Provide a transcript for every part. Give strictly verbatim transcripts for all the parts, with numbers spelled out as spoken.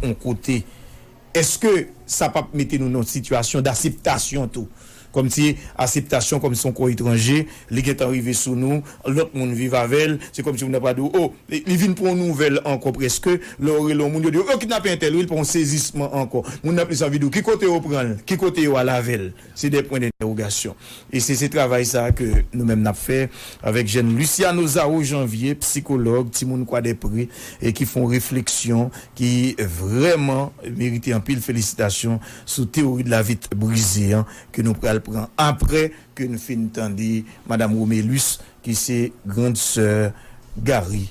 yon kote, èske sa p ap mete nou nan yon sitiyasyon d aseptasyon tou? Kòmsi aseptasyon, kòmsi yon kò etranje, li gentan rive sou nou, lòt moun viv avè l, se kòmsi moun nan pral di w, o, li, li vin pou yon nouvèl ankò prèske, lè w rele yon moun, yo di w, yo kidnape entèl, wi, l pa yon sezisman ankò. Moun nan plis anvi di w, ki kote yo pran l, ki kote yo al avè l? Se de pwen dentèwogasyon. E se, se travay sa a ke nou menm n ap fè avèk jèn Luciano Zao Janvier, psikològ, timoun Kwadèpre, e ki fè yon refleksyon ki vrèman merite anpil felisitasyon sou teyori de la vitre brisée an ke nou pral pran apre ke n fin tande Madam Romelus, ki se grann sè Gary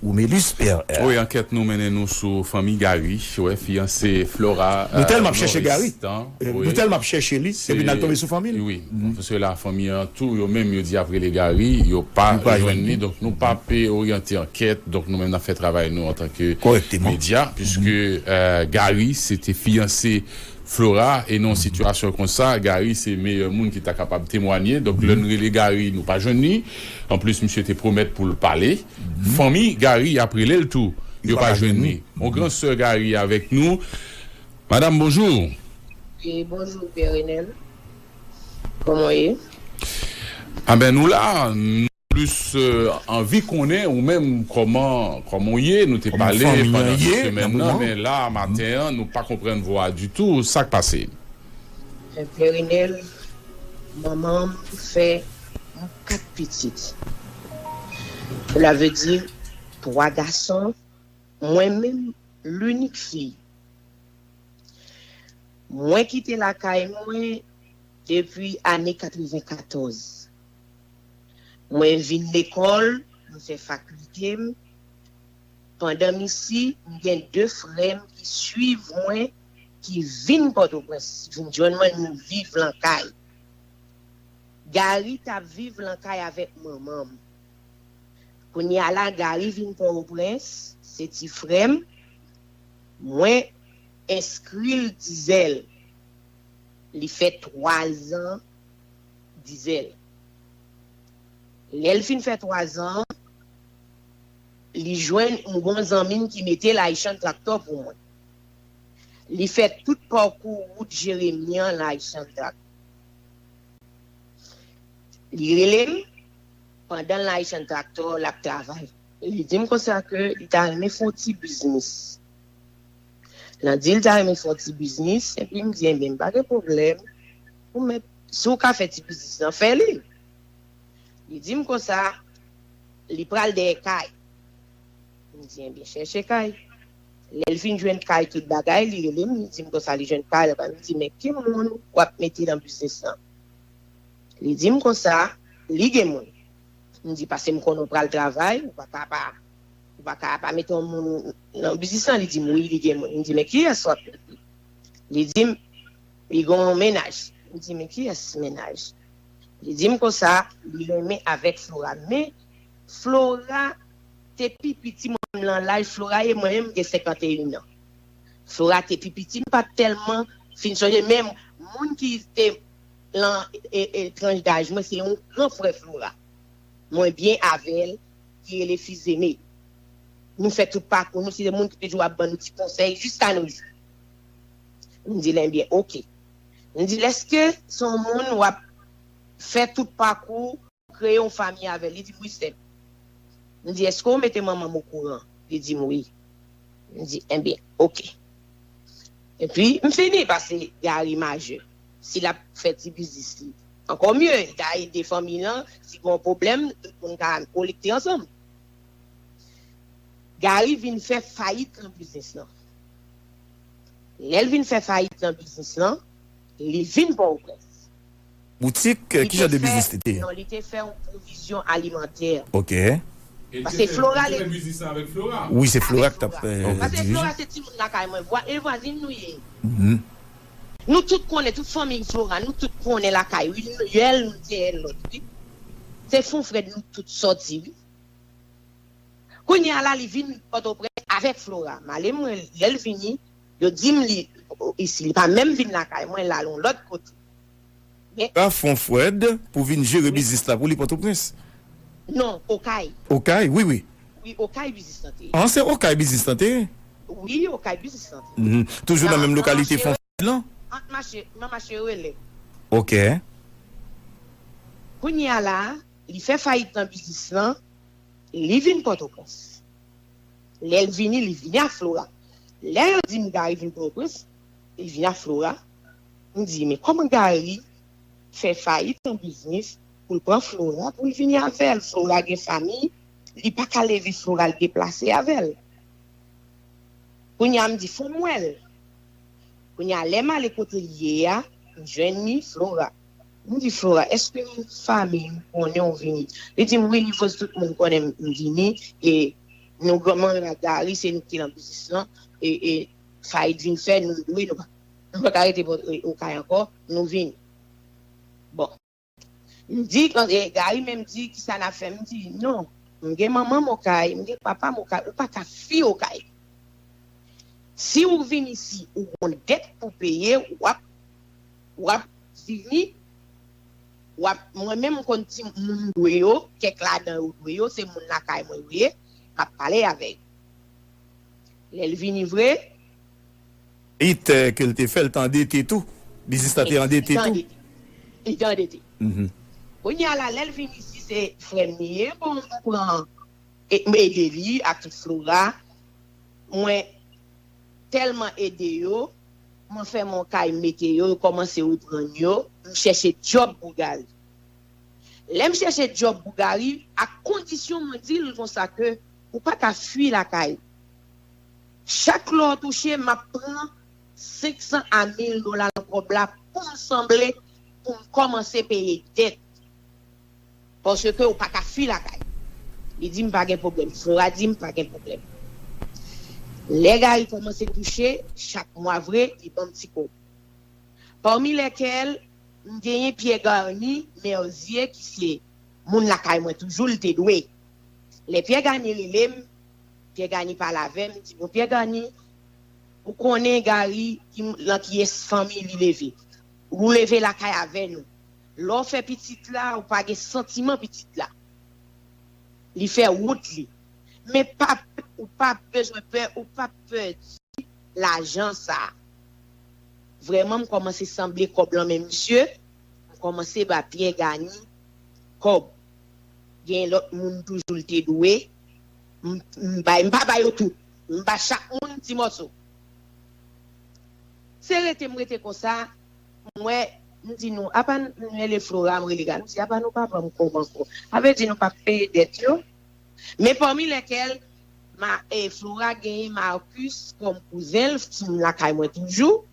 Romelus, P R R. Wi, ankèt nou mennen nou sou fanmi Gary, wè, fiyanse Flora, Nou tèlman ap chèche Gary. Loristan, Eh, wi. Nou tèlman ap chèche li, epi n al tonbe sou fanmi l. Wi, paske la, fanmi an tou, yo menm, yo di ap rele Gary, yo pa Yo pa jwenn jwenn li, li. Donk nou pa pe oryante ankèt, donk nou menm n ap fè travay nou antanke Kòrèkteman. Medya, piske, eh, Gary, se te fiyanse Flora, e nan yon sitiyasyon konsa, Gary se meyè moun ki ta kapab temwanye. Donk, lè n rele Gary, nou pa jwenn li. Anplis, misye te pwomèt pou l pale. Fanmi Gary ap rele l tou. Yo pa jwenn li. Yon gran sè Gary avèk nou. Madam, bonjou. Wi, bonjou, Pè Renel. Kòman w ye? Anben, nou la, nou plis, euh, anvi konnen ou menm kòman, kòman w ye. Nou te Kòman pale fanmi an pandan ye, semèn nan nan, moman? Men la, maten an, nou pa konprann vwa a ditou. Sa k pase? Pè Renel, manman m fè kat pitit. Cela veut dire twa gason, mwen menm, linik fi. Mwen kite lakay mwen depi ane katrevenkatòz. Mwen vin lekòl, mwen fè fakilte m. Pandan m isi, m gen de frè m ki swiv mwen, ki vin Pòtoprens, vin jwenn mwen, nou viv lan kay. Gary t ap viv lan kay avèk manman m. Kounye a la, Gary vin Pòtoprens, se ti frè m. Mwen enskri l Dizèl. Li fè twa zan Dizèl. Lè l fin fè twa zan, li jwenn yon bon zanmi m ki mete Laishan Tractor pou mwen. Li fè tout pakou wout Jeremi an Laishan Tractor. Li rele m, pandan l nan Haitian Tractor, l ap travay. Li di m konsa ke li ta renmen fè yon ti biznis. L di l ta renmen fè yon ti biznis, epi m di, enben, pa gen pwoblèm. Ou mèt, si w ka fè ti biznis lan, fè li. Li di m konsa, li pral dèyè kay. M di, enben, chèche kay. Lè l fin jwenn kay, tout bagay, li rele m, li di m konsa, li jwenn kay la, m di, men ki moun w ap mete nan biznis lan? Li di m konsa, li gen moun. M di, paske m konnen w pral travay, ou pa ka pa, ou pa ka pa mete yon moun nan biznis lan. Li di m, wi, li gen moun. M di, men kiyès w ap mete? Li di m, li gen yon mennaj. M di, men kiyès mennaj? Li di m konsa, li renmen avèk Flora. Men Flora te pi piti mwen menm lan laj Flora ye, mwen menm m gen senkanteyen an. Flora te pi piti, m pa t tèlman fin sonje, men moun ki te lan e, e, tranch daj mwen, se yon gran frè Flora. Mwen byen avè l, ki rele Fizeme. Nou fè tout pakou nou, se moun ki toujou ap ban nou ti konsèy jiska nou jou. M di l, enben, oke. M di l, èske se yon moun w ap fè tout pakou, kreye yon fanmi avè l? Li di m, wi, sè m. M di, èske w mete manman m okouran? Li di m, wi. M di, enben, oke. Epi, m fini, paske Gary majè. Si l ap fè ti biznis li, ankò mye, li ka ede fanmi l lan, si gen yon pwoblèm, tout moun ka kolekte ansanm. Gary vin fè fayit nan biznis lan. Lè l vin fè fayit nan biznis lan, li vin Pòtoprens. Boutik, ki jan de biznis li te ye? Non, li te fè yon pwovizyon alimantè. Ok. Paske Flora, li te fè biznis lan avèk Flora. Wi, se Flora ki t ap dirije. Paske Flora se timoun lakay mwen, vwa-, e vwazin nou ye. Nou tout konnen, tout fanmi Flora, nou tout konnen lakay, wi, nou yèl, nou te yèl lòt, wi. Se Fonfrèd nou tout sòti, wi. Kounye a la, li vin Pòtoprens avèk Flora. M ale mwen, lè l vini, yo di m li isi, li pa menm vin lakay mwen, l al yon lòt kote. Men Flora fè yon fwèd pou vin jere biznis la pou li Pòtoprens. Non, Okay. Okay, wi, wi. Wi, Okay biznis lan te ye. An, se Okay biznis lan te ye? Wi, Okay biznis lan. Mhm. Toujou nan menm lokalite Fon Fèy lan? Ant mache, nan mache Relè. Ok. Kounye a la, li fè fayit nan biznis lan, li vin Pòtoprens. Lè l vini, li vini ak Flora. Lè yo di m Gary vin Pòtoprens, li vini ak Flora. M di, men kòman Gary fè fayit nan biznis pou l pran Flora, pou l vini avè l? Flora gen fanmi, li pa ka leve Flora, l deplase avè l. Kounye a, m di, fò m wè l. Kounye a, lè m ale kote l ye a, m jwenn li, Flora. M di, Flora, èske fanmi ou konnen ou vini? Li di m, wi, Nivwoz, tout moun konnen m vini, e nou granmoun ak Gary, se nou ki nan biznis lan, e, e fayit vin fè, nou dwe, nou pa, nou pa ka rete bò, e, Okay ankò, nou vini. Bon. M di, e, Gary menm di, kisa n ap fè? M di, non, m gen manman m Okay, m gen papa m Okay, ou pa ka fui Okay. Si ou vin isi, ou gon dèt pou peye, w ap, w ap vini, w ap, mwen menm m konn ti moun m dwe yo, kèk ladan yo dwe yo, se moun lakay mwen yo ye, m ap pale avè yo. Lè l vini vre, It, eh, ke l te fè, l te andete tou. Biznis la te andete tou. Li te andete. Mhm. Kounye a la, lè l vin isi, se frè m li ye. Bon, m pran, e, m ede li ak tout Flora. Mwen tèlman ede yo, mwen fè mon kay mete yo, yo kòmanse reprann yo. M chèche djòb pou Gary. Lè m chèche djòb pou Gary, ak kondisyon mwen di l konsa ke ou pa ka fui lakay. Chak lè w touche, m ap pran senk san a mil dola nan kòb la pou m sanble, pou m kòmanse peye dèt. Paske ou pa ka fui lakay. Li di m pa gen pwoblèm. Flora di m pa gen pwoblèm. Lè Gary kòmanse touche, chak mwa vre, li ban m ti kòb. Pami lèkèl, m genyen Pyè Gani Mèzye ki se moun lakay mwen toujou, li te dwe. Lè Pyè Gani rele m, Pyè Gani pale avè m, di, bon, Pyè Gani, ou konnen Gary, ki, nan kiyès fanmi li leve. Ou leve lakay avè nou. Lè w fè pitit la, ou pa gen santiman pitit la. Li fè wout li. Men pa, ou pa bezwen pè, ou pa pèdi lajan sa. Vrèman, m kòmanse sanble kòb lan men misye, m kòmanse ba Pyè Gani kòb. Gen lòt moun toujou l te dwe, m, m bay, m pa ba yo tout. M ba chak moun ti mòso. Se rete m rete konsa, m wè, m di nou, apa n, m rele Flora, m rele Gani, m di, apa nou pa ban m kòb ankò? Sa vle di nou pa peye dèt yo? Men pami lèkèl, ma, e, Flora genyen Marcus kòm kouzen l, timoun lakay mwen toujou,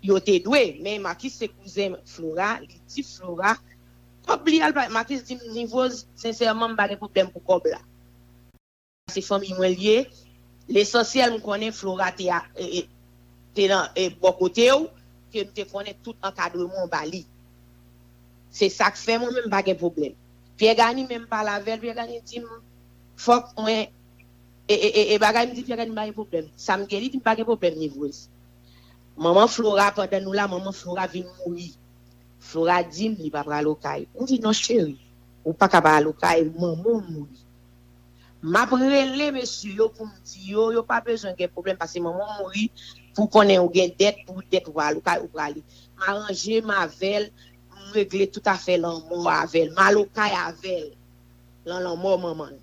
yo te dwe. Men Marcus se kouzen Flora, li di Flora, kòb li al bay. Marcus di m, Nivoz, sensèman, m pa gen pwoblèm pou kòb la. Se fanmi mwen l ye. Lesansyèl, m konnen Flora te a, e, e, te nan, e, bò kote w, ke m te konnen tout ankadreman w ba li. Se sa k fè mwen menm m pa gen pwoblèm. Pyè Gani menm pale avè l, Pyè Gani di m, fòk mwen, e, e, e, e bagay m di Pyè Gani m pa gen pwoblèm. Sa m gen, li di m pa gen pwoblèm, Nivoz. Manman Flora, pandan nou la, manman Flora vin mouri. Flora di m li pa pral Okay. M di, non, cheri, ou pa ka pa al Okay, manman w mouri. M ap rele mesye yo pou m di yo, yo pa bezwen gen pwoblèm, paske manman w mouri, pou konnen ou gen dèt, pou dèt ou pa al Okay, ou prale. M aranje m avè l, m regle tout afè lanmò avè l, m al Okay avè l, lan lanmò manman l.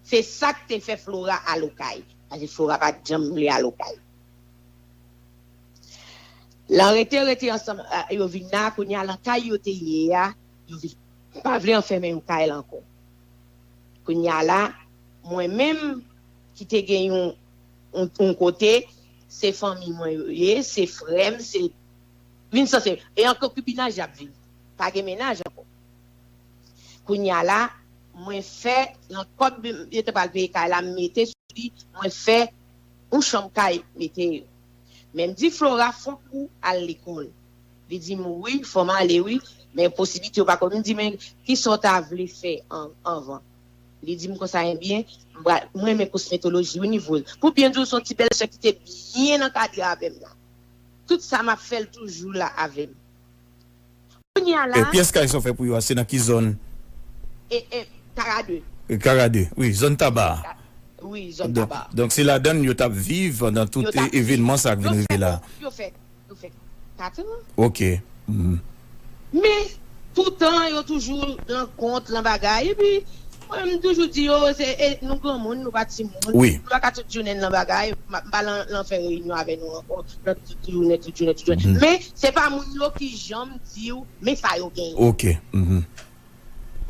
Se sa k te fè Flora al Okay, paske Flora pa t janm vle al Okay. Lan rete, rete ansanm, a, yo vin la, kounye a lan kay yo te ye a, yo vin pa vle anfèmen yo kay la ankò. Kounye a la, mwen menm ki te gen yon, yon, yon kote, se fanmi mwen yo ye, se frè m, se vin sanse, e an konkibinaj y ap viv. Pa gen mennaj ankò. Kounye a la, mwen fè, nan kòb yo te pral peye kay la, m mete sou li, mwen fè yon chanm kay mete yo. Men m di Flora, fòk ou al lekòl. Li di m, wi, fò m ale, wi, men posiblite yo pa konn. M di, men kisa w ta vle fè an, anvan? Li di m konsa, ebyen, m pral, m renmen kosmetoloji, wi, Nivoz. Pou byen di w, se yon ti bèlsè ki te byen ankadre avè m la. Tout sa m ap fè, l toujou la avè m. Kounye a la. E pyès kay sa w fè pou yo a, se nan ki zòn? E, e, Karade. E Karade, wi, zòn Taba a. Wi, zòn Donk, Taba. Donk se ladan l yo t ap viv pandan tout Yo t ap evenman sa k vin Yo rive fè la. Yo fè, yo fè katrè. Ok. Mhm. Men, toutan, yo toujou nan kont, nan bagay. Epi, mwen, m toujou di yo, se, e, nou granmoun, nou pa timoun. Wi. Nou pa ka tout jounen nan bagay. M pa, m pa lan, lan fè reyinyon avè nou ankò. Nan tout jounen, tout jounen, tout jounen. Mhm. Men, se pa moun yo ki janm di w, men sa yo genyen. Ok. Mhm.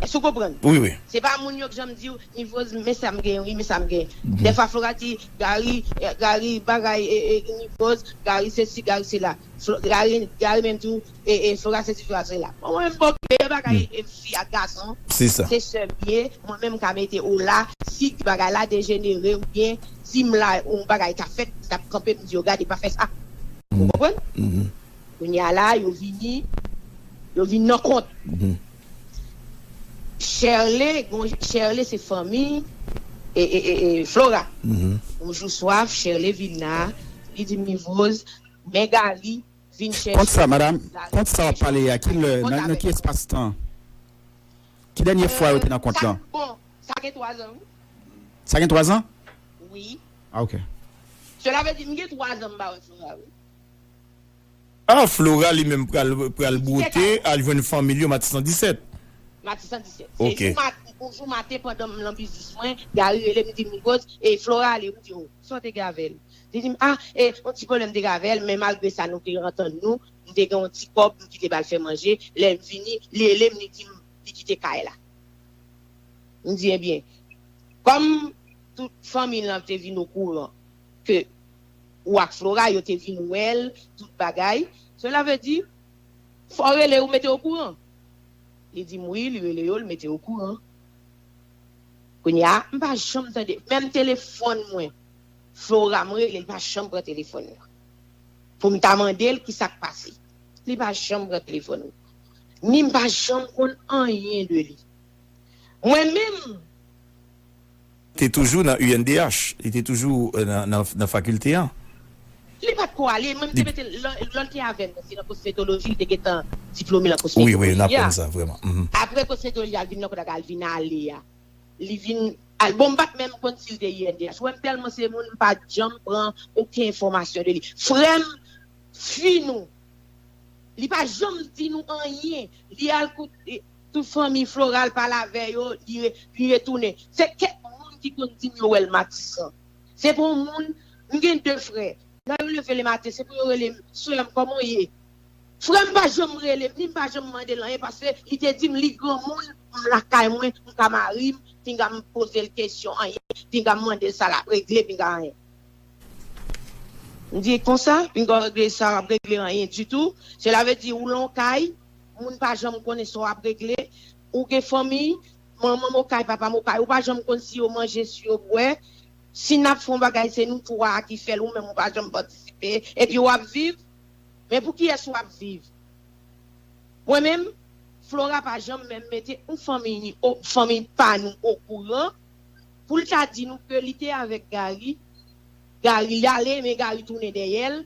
Èske w konprann? Wi, wi. Se pa moun yo k janm di w, Nivoz, men sa m gen, wi, men sa m gen. Mhm. Dèfwa Flora di, Gary, eh, Gary, bagay, eh, eh, Nivoz, Gary sesi, Gary sela. Flo- Gary, Gary menm tou, eh, eh, Flora sesi, Flora sela. Bon, mwen, m okipe de bagay, eh, fi ak gason. Se sa. Se sè m ye, mwen menm m ka mete w la, si bagay la dejenere oubyen si m la, yon bagay ka fèt, m t ap kanpe, m di yo, gade, pa fè sa. Ou konprann? Mhm. Kounye a la, yo vini, yo vin nan kont. Mhm. Sherley, gon, Sherley se fanmi e, e, e, e, Flora. Mhm. Yon jou swa, Sherley vin la, li di m, Nivoz, men Gary vin chèche Kont sa, madanm, kont sa w ap pale a, ki lè, nan, nan ki espas tan? Ki dènye fwa yo te nan kont lan? Bon, sa gen twa zan, wi. Sa gen twa zan? Wi. Ah, ok. Sela vle di, m gen twa zan m pa wè Flora, wi. Ah, Flora li menm pral, pral bwote, al jwenn fanmi l yo Matisan disèt. Matisan disèt. Ok. Se jou mat-, yon jou maten pandan m nan biznis mwen, Gary rele m, di m, Nivoz, e Flora ale, m di, o, sa w te gen avè l? Li di m, ah, e, yon ti pwoblèm te gen avè l, men malgre sa, nou te antann nou, m te gen yon ti kòb, m kite ba l fè manje, lè m vini, li rele m, li di m, li kite kay la. M di, ebyen, kòm tout fanmi l lan te vin okouran ke ou ak Flora, yo te vin wè l, tout bagay, sela vle di, fò w rele yo mete okouran. Li di m wi, li rele yo, l mete okouran. Kounye a, m pa janm tande, menm telefòn mwen, Flora m rele, li pa janm pran telefòn nan. Pou m ta mande l ki sa k pase. Li pa janm pran telefòn mwen. Ni m pa janm konn anyen de li. Mwen menm, Te toujou nan U N D H, li te toujou, euh, nan, nan, nan fakilte an. Li pa t ko ale, mwen m te mete, lè, lè l te avè m, se nan kosmetoloji, li te gentan diplome nan kosmetoloji a. Wi, wi, n aprann sa, vrèman. Mhm. Apre kosmetoloji a, l vin nan kote a, l vin ale a. Li vin al, bon, m pa t menm konn si l te U N D H. Wè m tèlman se moun, m pa t janm pran okenn enfòmasyon de li. Frè m, fi nou, li pa janm di nou anyen. Li al kote tout fanmi Flora, l pale avè yo, li re-, li retounen. Se kèk moun ki konn di m yo wè l Matisan. Se pou yon moun, m gen de frè. Lè yo leve lematen, se pou yo rele m, sè m, kòman w ye? Frè m pa janm rele m, ni m pa janm mande l anyen, paske li te di m li granmoun, m lakay mwen, m ka mari m, pinga m poze l kesyon anyen, pinga m mande l sa l ap regle, pinga anyen. M di konsa, pinga w regle sa w ap regle anyen ditou. Sela vle di ou lan w kay, moun pa janm konnen sa w ap regle, ou gen fanmi, manman m okay, papa m okay, ou pa janm konn si yo manje, si yo bwè. Si n ap fè yon bagay, se nou twa a ki fè l, ou menm ou pa janm patisipe, epi w ap viv. Men pou kiyès w ap viv? Mwen menm, Flora pa janm menm mete yon fanmi, o, fanmi pa nou okouran pou l ta di nou ke li te avèk Gary. Gary, li ale, men Gary tounen dèyè l.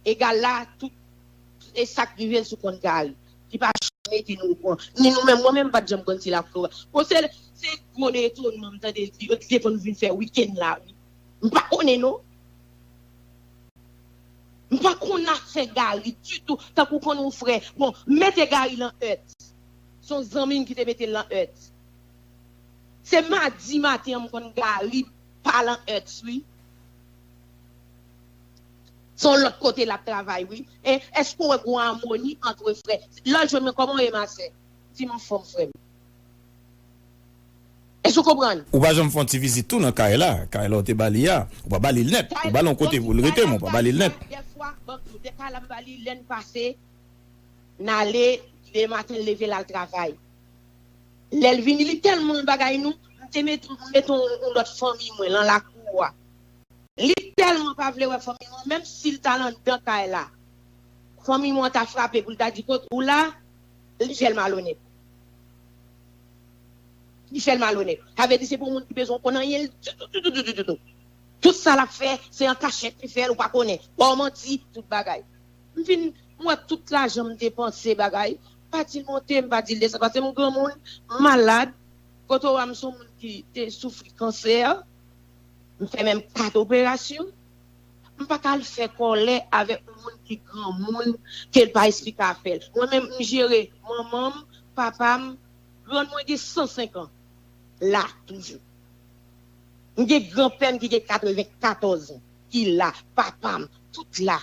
Egal la, tout, e sa k rive l sou kont Gary. Li pa janm mete nou okouran. Ni nou menm, mwen menm, m pa t janm konn si l ak Flora. Bon, se, se gwo etonman m tande l di, yo te konn vin fè wikenn la, wi. M pa konnen, non. M pa konn afè Gary ditou, tankou konn yon frè. Bon, m mete Gary lan Ert. Se yon zanmi m ki te mete l lan Ert. Se madi maten an m konn Gary pa lan Ert, wi. Se yon lòt kote l ap travay, wi. E èske w wè gon amoni ant frè? Lè l jwenn mwen, kòman w ye, ma sè? Di m anfòm, frè m. Èske w konprann? Ou pa janm fè yon ti vizit tou nan kay la, kay la w te ba li a? Ou pa ba li l nèt. Ou ba l yon kote pou l rete, men ou pa ba li l nèt. Dèfwa, ban m di w, de kay la m ba li, lè n pase, n ale, lematen l leve l al travay. Lè l vini, li tèlman bagay nou, m te met, m met yon, yon lòt fanmi mwen lan lakou a. Li tèlman pa vle wè fanmi mwen, menm si l t al anndan kay la, fanmi mwen ta frape pou l ta di, "Kot ou la?" Li fè l malonèt. Li fè l malonèt. Sa vle di se pou moun ki bezwen konn anyen ditou, ditou, ditou, ditou. Tout sa l ap fè, se an kachèt li fè l, ou pa konnen. Ba w manti, tout bagay. M fin, m wè tout lajan m depanse bagay. M pa di l monte, m pa di l desann, paske m granmoun, m malad. Kote w a, m se yon moun ki te soufri kansè. M fè menm kat operasyon. M pa ka al fè kòlè avèk yon moun ki granmoun, ke l pa esplike afè l. Mwen menm, m jere manman m, papa m, grann mwen gen san senk an. La, toujou. M gen granpè m ki gen katrevenkatòz an, ki la, papa m, tout la.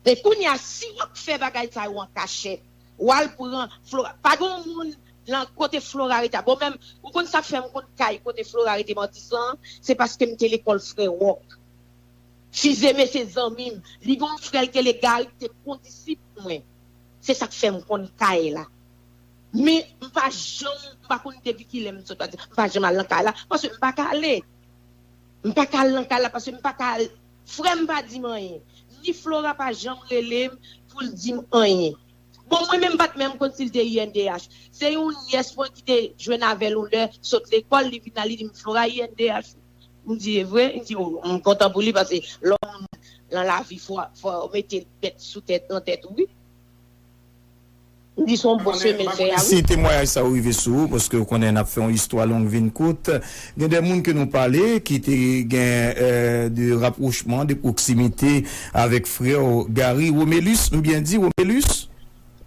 E kounye a, si w ap fè bagay sa yo an kachèt, w al pran Flora. Pa gen yon moun nan kote Flora rete a. Bon, menm, ou konn sa k fè m konn kay kote Flora rete Matisan an? Se paske m te lekòl Frè Wòk. Fize men se zanmi m. Li gen yon frè l rele Gary, ki te kondisip mwen. Se sa k fè m konn kay la. Men, m pa janm, m pa konn depi kilè m sot Matisan. M pa janm al nan kay la, paske m pa ka ale. M pa ka al nan kay la paske m pa ka al. Frè m pa di m anyen. Ni Flora pa janm rele m pou l di m anyen. Bon, mwen menm m pa t menm konn si l te I N D H. Se yon nyès mwen ki te jwenn avè l yon lè, sot lekòl, li vin la, li di m, "Flora I N D H." M di, "E vre?" M di, "O, m kontan pou li, paske lè w nan lavi, fò, fò w mete bèt sou tèt, nan tèt ou, wi." M di, "Se yon bon chemen l fè a, wi." Si temwayaj sa yo rive sou ou, paske w konnen n ap fè yon istwa long vin kout, gen de moun ke nou pale ki te gen, euh, de rapwochman, de pwoksimite avèk frè w Gary. Romelus, m byen di, Romelus?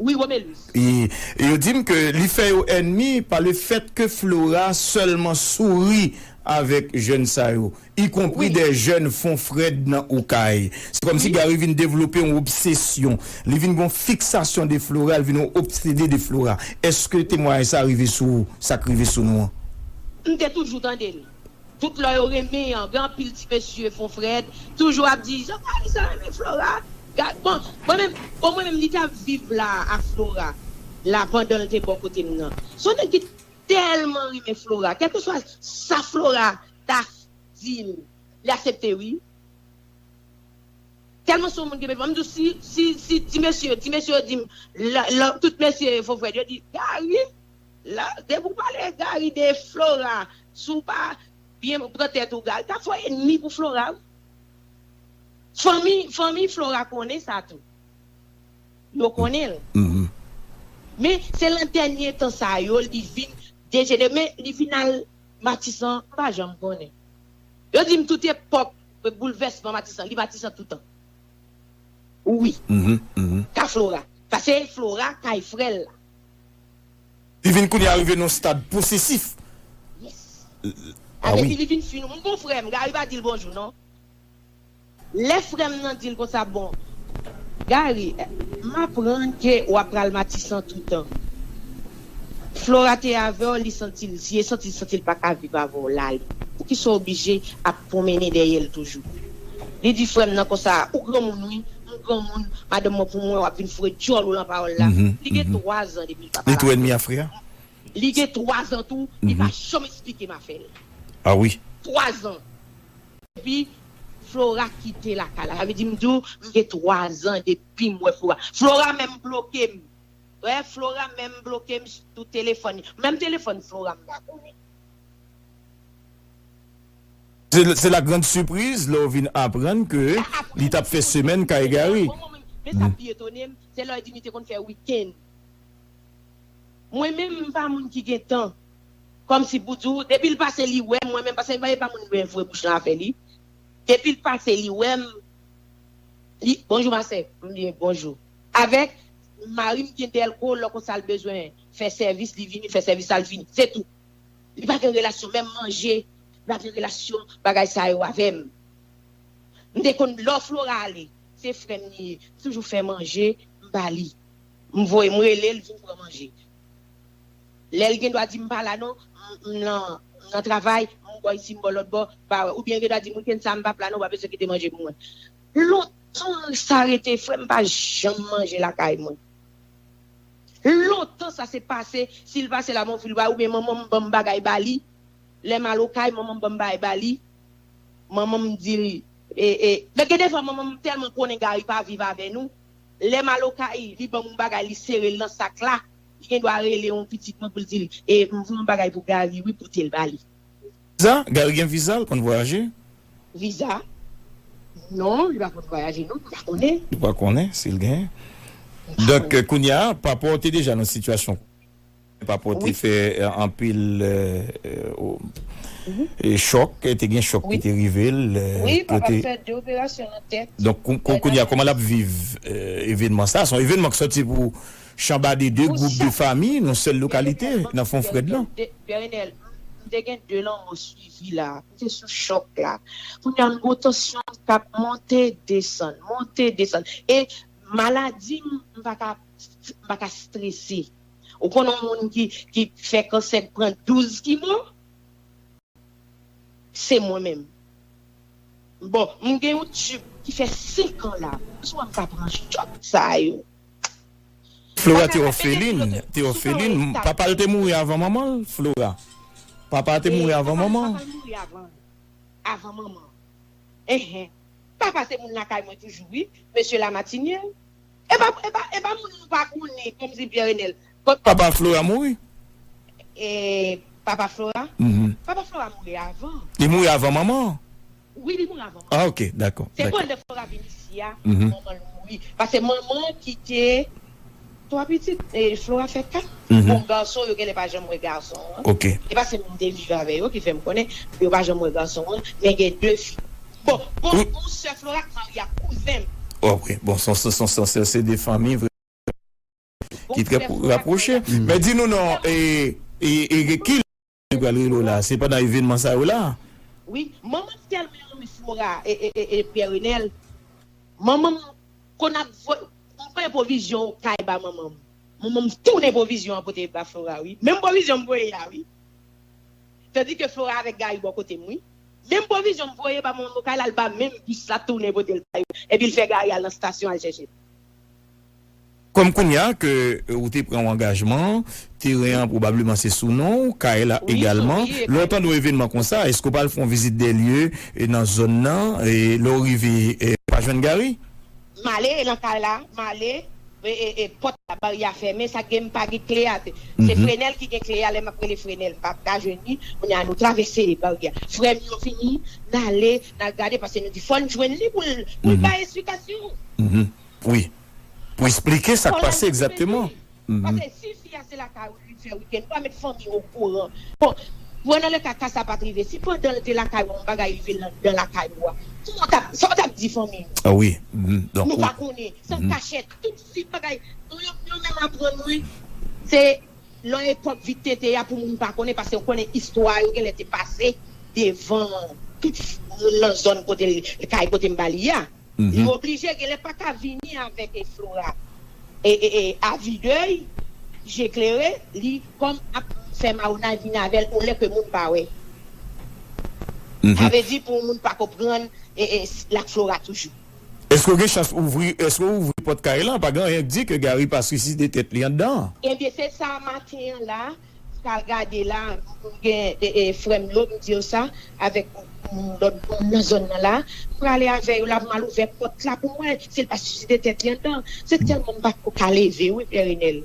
Wi, Romelus. E, e yo di m ke li fè yo ènmi pa le fèt ke Flora sèlman souri avèk jèn sa yo, ikonpri de jèn Fonfrèd nan Okay. Se kòmsi Gary vin devlope yon obsesyon. Li vin gon fiksasyon de Flora, li vin yon obsede de Flora. Èske temwayaj sa rive sou ou, sa k rive sou nou an? M te toujou tande l. Tout lè yo renmen an, gen anpil ti mesye Fonfrèd, toujou ap di, "Jan Gary sa renmen Flora." Ga-, bon, mwen menm, bon, mwen menm, li t ap viv la ak Flora, la pandan l te bò kote m nan. Se yon nèg ki tèlman renmen Flora, kèlkeswa sa Flora ta di l, li aksepte, wi. Tèlman se yon moun ki byen, m di w, si, si, si ti mesye, ti mesye yo di m, la, la, tout mesye Fonfrèd, yo di, "Gary, la, depi w pale Gary de Flora, si w pa byen pran tèt ou, Gary, ta fè w ènmi pou Flora, wi." Fanmi, fanmi Flora konnen sa tou. Yo konnen l. Men se lan dènye tan sa yo, li vin dejenere. Men li vin al Matisan, m pa janm konnen. Yo di m tout epòk boulvèsman Matisan, li Matisan toutan. Wi. Ka Flora. Paske Flora kay frè l la. Li vin kounye a rive nan yon stad posesif. Yes. Ah wi. Epi li vin fin. M gon frè m, Gary pa di l bonjou, non. Lè frè m nan di l konsa, "Bon, Gary, m aprann ke w ap pral Matisan toutan. Flora te avè w, li santi l, li santi, santi l pa ka viv avè w la, li. Poukisa w oblije ap pwonmennen dèyè l toujou?" Li di frè m nan konsa, "Ou granmoun, wi, m granmoun, madanm mwen pou mwen, w ap vin foure djòl ou lan pawòl la." Li gen twa zan depi l pa pale avè m. Li tou ènmi a frè a? Li gen twa zan tou, li pa janm esplike m afè l. Ah wi. Twa zan. Epi, Flora kite lakay la. Sa vle di, m di w, m gen twa zan depi m wè Flora. Flora menm bloke m. Wè, Flora menm bloke m sou telefòn li. Menm telefòn Flora, m pa konnen. Se, se la grande surprise, lè w vin aprann ke li t ap fè semèn kay Gary. Men sa pi etone m, se lè w di m li te konn fè wikenn. Mwen menm, m pa moun ki gen tan. Kòmsi pou di w, depi l pase li wè m, mwen menm, paske m pa, e pa moun mwen vre bouch lan afè li. Depi l pase li wè m, li, "Bonjou, ma sè." M di, "Bonjou." Avèk mari m gen dèlko, lè konsa l bezwen fè sèvis, li vini fè sèvis la, l vini. Se tou. Li pa gen relasyon, menm manje, li pa gen relasyon, bagay sa yo avè m. M te konn lè Flora ale, se frè m li ye. M toujou fè manje, m ba li. M voye, m rele l, vin pran manje. Lè l gen dwa di m pa la non, m, m nan, m nan travay, m bò isi, m bò lòt bò, pa wè. Oubyen l gen dwa di m, "Wikenn sa, m p ap la non, w pa bezwen kite manje pou mwen." Lontan sa rete, frè m pa janm manje lakay mwen. Lontan sa se pase, si l pase la, m anvi l ba, oubyen manman m ban m bagay ba li. Lè m al okay, manman m ban m bagay ba li. Manman m di l, e, e, men gen de fwa manman m tèlman konnen Gary pa viv avè nou. Lè m al okay, li ban m yon bagay, li sere l nan sak la. Li gen dwa rele yon pitit mwen pou l di l, "E, m voye yon bagay pou Gary, wi, pote l ba li." Viza? Gary gen viza, l konn vwayaje? Viza? Non, li pa konn vwayaje, non, m pa konnen. Li pa konnen si l genyen. Donk, konnen. Kounye a, papa w te deja nan sitiyasyon. pa pote fè anpil chòk, te gen chòk ki te rive l. Wi, papa fè de operasyon nan tèt. Donk, kounye a, kòman l ap viv evènman sa? Se yon evènman ki sòti pou chanbade de gwoup de fanmi nan sèl lokalite, nan Fon Frèd lan. Pè Renèl, m te gen de lanmò swivi la. M te sou chòk la. Kounye a, m gen tansyon m k ap monte, desann, monte, desann. E maladi m, m pa ka, m pa ka strese. Ou konnen yon moun ki, ki fè kansè k pran douz kimo? Se mwen menm. Bon, m gen yon tib ki fè senk an la. Sou wè m ka pran chòk sa yo. Flora te òfelin, te òfelin. Papa l te mouri avan manman l, Flora. Papa te mouri avan manman. Papa l mouri avan, avan manman. Enhen. Papa se moun lakay mwen toujou, wi. Mesye Lamatinye. E pa, e pa, e pa moun nou pa konnen, kòmsi Pierre Renel. Papa Flora mouri? E, papa Flora? Papa Flora mouri avan. Li mouri avan manman? Wi, li mouri avan manman. Ah, ok, dakò. Se pandan Flora vin isi a, manman l mouri. Paske manman kite twa pitit, e Flora fè kat. Bon, gason, yo genlè pa janm wè gason an. Ok. E pa se moun te viv avè yo ki fè m konnen, yo pa janm wè gason an, men gen de fi. Bon, bon, bon, sè Flora k marye ak kouzen m. Ok, bon, son, son, son, son, se, se de fanmi vre ki trè rapwoche. Men di nou non, e, e, e ki lè yo pral rele w la? Se pandan evènman sa yo la? Wi, manman m tèlman renmen Flora e, e, e, e Pierre Renel. Manman m konn ap voye, m voye pwovizyon kay ba manman m. Manman m tounen pwovizyon an pote ba Flora, wi. Menm pwovizyon m voye a, wi. Tandike Flora avèk Gary bò kote m, wi. Menm pwovizyon m voye ba manman m kay la, l ba menm bis la tounen pote l ba yo. Epi l fè Gary al nan stasyon al chèche l. Kòm kounye a ke ou te pran yon angajman, teren an pwobableman se sou non w, kay la egalman. Lè w tande yon evènman konsa, èske w pral fè yon vizit de lye nan zòn nan, e lè w rive, e pa jwenn Gary? M ale nan kay la, m ale, e, e, e, pòt la, baryè a fèmen, sa k gen m pa gen kle a. Se Frenèl ki gen kle a, lè m ap rele Frenèl, m pa ka jwenn li. Kounye a nou travèse baryè a. Frè m yo vini, n ale, n al gade, paske nou di fò n jwenn li pou l, pou l bay esplikasyon. Wi. Pou esplike sa k pase egzakteman. Paske si fi a se lakay ou li fè wikenn, ou pa met fanmi w okouran. Bon, pran nan le ka, ka sa pa t rive. Si pandan l te lakay ou, yon bagay rive l anndan lakay ou a, kòman w t ap, sa w t ap di fanmi w? Ah wi. Nou pa konnen. Se an kachèt. Tout si bagay. Yo, yo menm aprann mwen. Se lè epòk vit tete a pou moun pa konnen, paske w konnen istwa yo genlè te pase devan tout moun nan zòn kote l, kay kote m ba li a. Li oblije genlè pa ka vini avèk e Flora. E, e, e, avi dèy, je klere, li kòm ap fè mawonay vini avè l, yon lè ke moun pa wè. Sa vle di pou moun pa konprann, e, e, l ak Flora toujou. Èske w gen chans ouvri, èske w ouvri pòt kay lan? Pa gen anyen k di ke Gary pa swiside tèt li anndan an. Ebyen, se sa maten an la, m pral gade la, m gen, e, e, frè m yo, m di yo sa, avèk moun lòt moun nan zòn nan la, m prale avè yo la, pou m al ouvè pòt la, pou m wè si l pa swiside tèt li anndan. Se tèlman m pa ko ka leve, wi, Pè Renèl.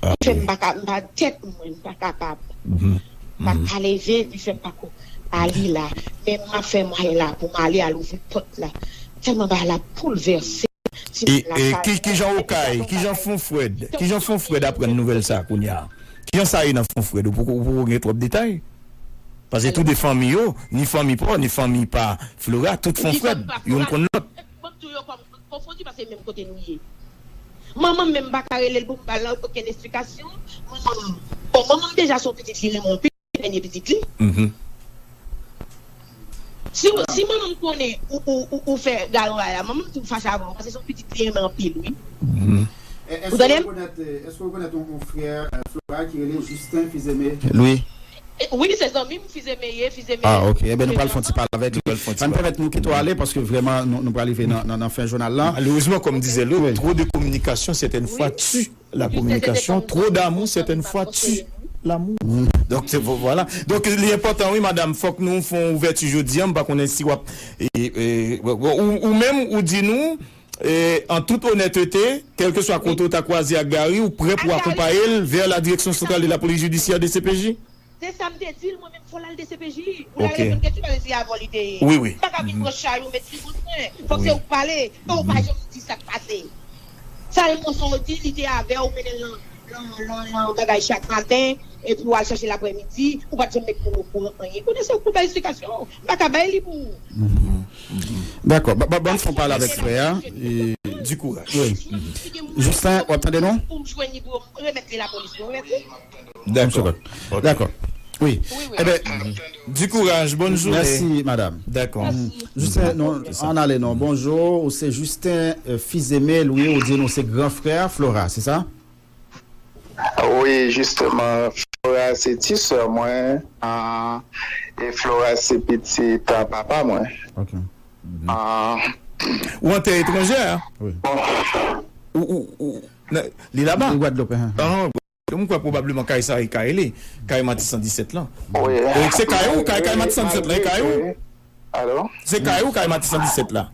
Li fè m pa ka, m pa, tèt mwen, m pa kapab. M pa ka leve, li fè m pa ko ale la. Men m ap fè mwayen la pou m ale al ouvri pòt la. Tèlman bagay la boulvèse. E, e ki, kijan Okay, kijan Fon Frèd, kijan Fon Frèd aprann nouvèl sa a kounye a? Kijan sa ye nan Fon Frèd? Ou poko, ou poko gen twòp detay? Paske tou de fanmi yo, ni fanmi pa w, ni fanmi pa Flora, tout Fon Frèd, youn konn lòt. Bon, m di w yo kòm konfondi paske menm kote nou ye. Manman m menm m pa ka rele l pou m ba l okenn esplikasyon. Manman m, bon, manman m deja se yon pitit li renmen anpil. Dènye pitit li. Si, si manman m konnen ou, ou, ou, ou fè galon a la, manman m tou fache avè w, paske se yon pitit li renmen anpil, wi. Ou tande m? Èske w rekonèt yon, yon frè, e, Flora ki rele Justin Fizeme? Wi. E, wi, se zanmi m, Fizeme ye, Fizeme. Ah, ok. Ebyen, nou pral fè yon ti pale avèk li. Ann pèmèt nou kite w ale, paske vrèman, nou, nou pral rive nan, nan, nan fen jounal la. Malheureusement, comme disait l'autre, trop de communication, certaines fois, tue la communication, trop d'amour, certaines fois, tue l'amour. Donk, se, vo-, vwala. Donk, li enpòtan, wi, madanm, fòk nou fè yon ouvèti jodi a. M pa konnen si w ap, e, e, ou, ou menm, ou di nou, e, an tout onètete, kèlkeswa kote w ta kwaze ak Gary, ou prè pou akonpaye l vers la direction centrale de la police judiciaire, D C P J? Se sa m te di l, mwen menm, fò l al D C P J. Pou l al reponn kesyon, paske se avè w li te ye. Wi, wi. M pa ka vin pran chay ou met sou kont mwen. Fòk se ou k pale. Fò ou pa janm di sa k pase. Sa l konsa w di, li te avè w, mennen l nan, lan, lan, lan bagay chak maten, epi w al chache l aprèmidi, ou pa t janm met moun okouran anyen. Kounye a se yon kout bay esplikasyon, m pa ka bay li pou ou. Dakò, ba- ba- ban m fè yon pale avèk frè a. E, Di kouraj. Wi. Justin, w ap tande nou? Pou m jwenn li, pou m remèt li lapolis, pou m remèt li. Dakò. Dakò. Wi. Wi, wi. Eben, Di kouraj, bonn jounen. Mèsi, madanm. Dakò. Justin, nou ann ale non. Bonjou, ou se Justin euh, Fizeme, wi, ou di nou se gran frè Flora, se sa? Wi, jisteman, Flora se ti sè mwen, ah, e Flora se pitit ah, papa mwen. Ok. Ah, Ou an tè etranjè a? Wi. bon, Ou, ou, ou, nan- li laba? Li Gwadloup, hein. Ahan, m kwè pwobableman kay sa e kay li. Kay Matisan disèt lan. wi. E se kay ou, kay, kay Matisan disèt lan, e kay ou? Alo? Se kay ou, kay Matisan disèt la?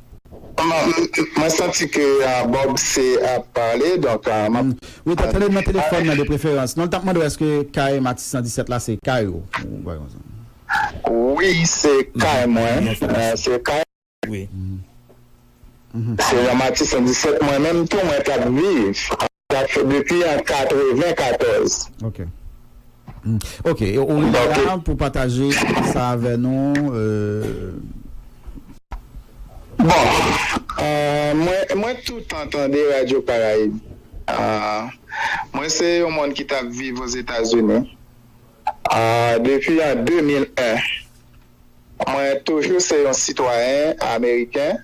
Mwen, mwen santi ke ah, Bob se ap pale, donk ah, m ap Wi, ta tande nan telefòn nan de preferans. Non, l t ap mande w èske kay Matisan disèt la se kay ou. Ou pa konn sa. Wi, se kay mwen. Ah, se kay. Wi. Se nan Matisan disèt mwen menm tou mwen t ap viv. Sa fè depi an katrevenkatòz. Ok. Mm. Ok, e ou rive la pou pataje sa avè nou. Euh, Bon, euh, mwen, mwen toutan tande Radyo Karayib. Euh, mwen se yon moun ki t ap viv Ozetazini. Euh, depi an de mil en, mwen toujou se yon sitwayen ameriken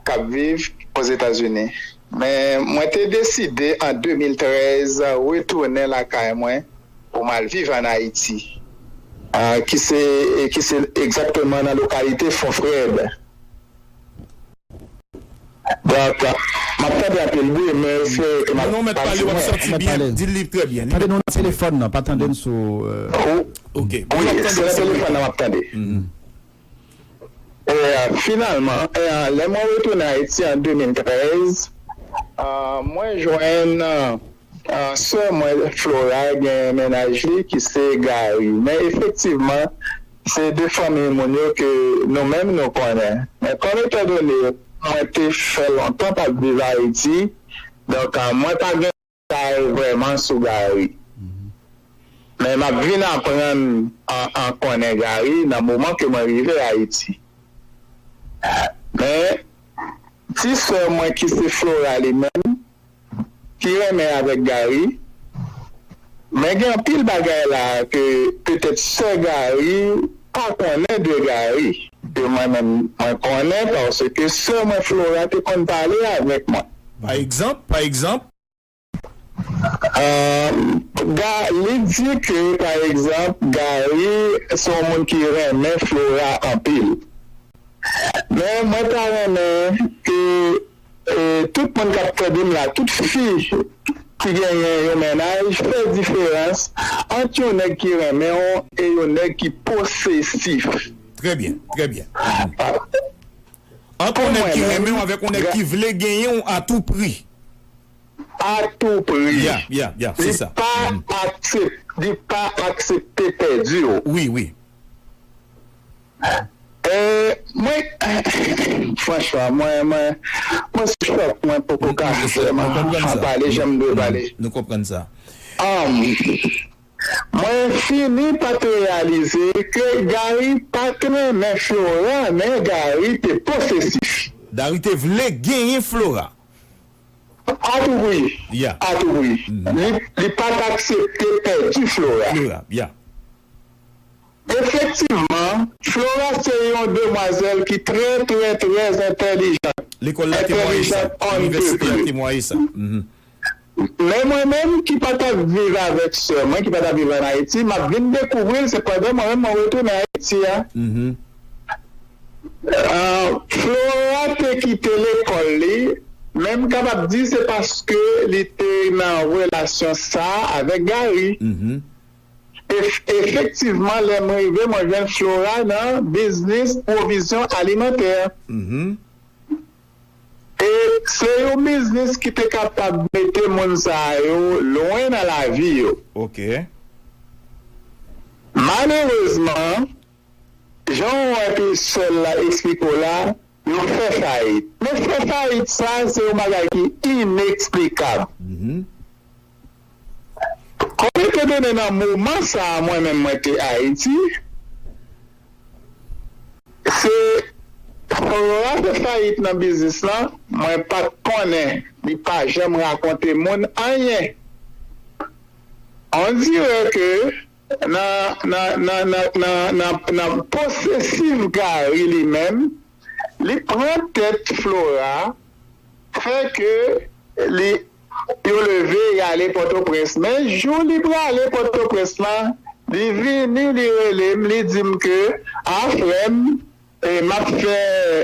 k ap viv Ozetazini. Men mwen te deside an de mil trèz retounen lakay mwen pou m al viv ann Ayiti, ah, ki se, ki se egzakteman nan lokalite Fon Frèd. Donk, m ap tande anpil bri, men espere ke m ap Non, non, mèt pale, w ap soti byen, di li trè byen. Tande nou nan telefòn nan, pa tande n sou. Euh, Ok. Wi, se nan telefòn nan m ap tande. E, finalman, e, lè mwen retounen Ayiti an de mil trèz, a, mwen jwenn, a, sè mwen, Flora, gen mennaj li ki se Gary. Men efektivman, se de fanmi moun yo ke nou menm nou konnen. Men kòm etandone mwen te fè lontan p ap viv Ayiti, donk, a, mwen pa gen detay vrèman sou Gary. Men m ap vin aprann an, an konnen Gary nan moman ke mwen rive Ayiti. Men, ti sè mwen ki se Flora li menm, ki renmen avèk Gary, men gen anpil bagay la ke petèt sè Gary pa konnen de Gary. Ke mwen menm, mwen konnen paske sè mwen Flora te konn pale avèk mwen. Pa egzanp, pa egzanp, Ahn, Ga, li di ke, pa egzanp, Gary se yon moun ki renmen Flora anpil. Men mwen ta renmen ke, e, tout moun k ap tande m la, tout fi ki genyen yon mennaj, fè diferans ant yon nèg ki renmen w e yon nèg ki posesif. Trè byen, trè byen. Ant yon nèg ki renmen w avèk yon nèg ki vle genyen w a tou pri. A tou pri. Ya, ya, ya, se sa. Li pa aksep-, li pa aksepte pèdi w. Wi, wi. E, mwen, franchman, mwen, mwen, mwen sou chòk, mwen poko ka vrèman pale jan m dwe pale. Nou konprann sa. Ahn, mwen fini pa t reyalize ke Gary pa t renmen Flora, men Gary te posesif. Gary te vle genyen Flora. A tou pri. Ya. A tou pri. Li, li pa t aksepte pèdi Flora. Flora, ya. Efektivman, Flora se yon demwazèl ki trè, trè, trè entèlijan. Lekòl la temwaye sa. Entèlijan on Inivèsite a pèpil. Temwaye sa. Mhm. Men mwen menm ki pa t ap viv avèk sè mwen, ki pa t ap viv ann Ayiti, m ap vin dekouvri l se pandan mwen menm mwen retounen Ayiti a. Mhm. Ah, Flora te kite lekòl li, men m kapab di se paske li te nan relasyon sa avèk Gary. Mhm. Ef-, efektivman, lè m rive, mwen jwenn Flora nan biznis pwovizyon alimantè. Mhm. E se yon biznis ki te kapab mete moun sa yo lwen nan lavi yo. Ok. Malerezman, jan w wè ke sè l la eksplike w la, yo fè fayit. Men fè fayit sa, se yon bagay ki ineksplikab. Mhm. Etandone nan moman sa a, mwen menm, mwen te Ayiti, se Flora fè fayit nan biznis lan, mwen pa t konnen, li pa janm rakonte moun anyen. On dirait que nan, nan, nan, nan, nan, nan, nan posesif Gary li menm, li pran tèt Flora, fè ke li, yo leve, y ale Pòtoprens. Men jou li prale Pòtoprens lan, li vini, li rele m, li di m ke, a, frè m, e, m ap fè,